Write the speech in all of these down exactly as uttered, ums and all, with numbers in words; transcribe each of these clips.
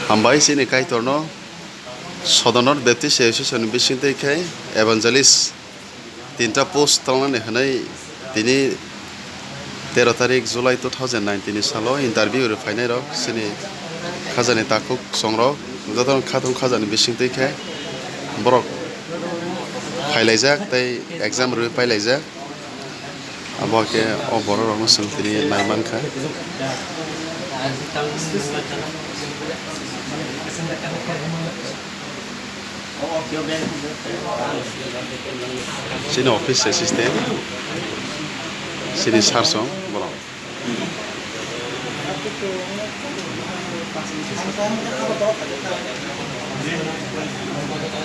Hambai chini Kaitorno. Sodornot Baptist Association ni bisingtwi khe Evangelist tinta post tongnani hwnwi tini tero tarik July two thousand nineteen ni salo interview rw phainai rok chini khajani takhuk songrok jotono khatung khajani bisingtwi khe borok phailaijak tei exam rwwi pailaijak. Abo khe o borok rokno chwng tini nai mankha. Chini office assistant, chini sir song borok.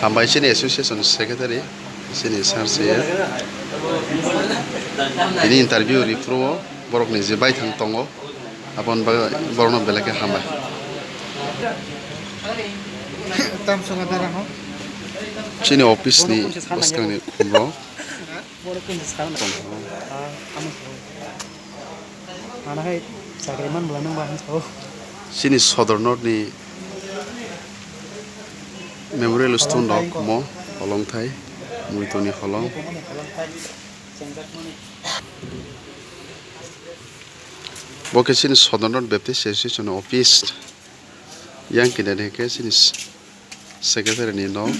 Hambai chini association secretary. Chini sir se tini interview ripro borokni je baithang tongo, aboni bagwi borokno belai khe hambai. Tam songa dara ho. Chini office ni bwskangni khumrok. Mana hai chakri man bwla nang ba hinsa o. Chini Sodornot ni Memorial Stone rok mo holongthai, muitoni holong. Bo khe chini Sodornot Baptist Association office. Yang kini khe chini secretary ni nok.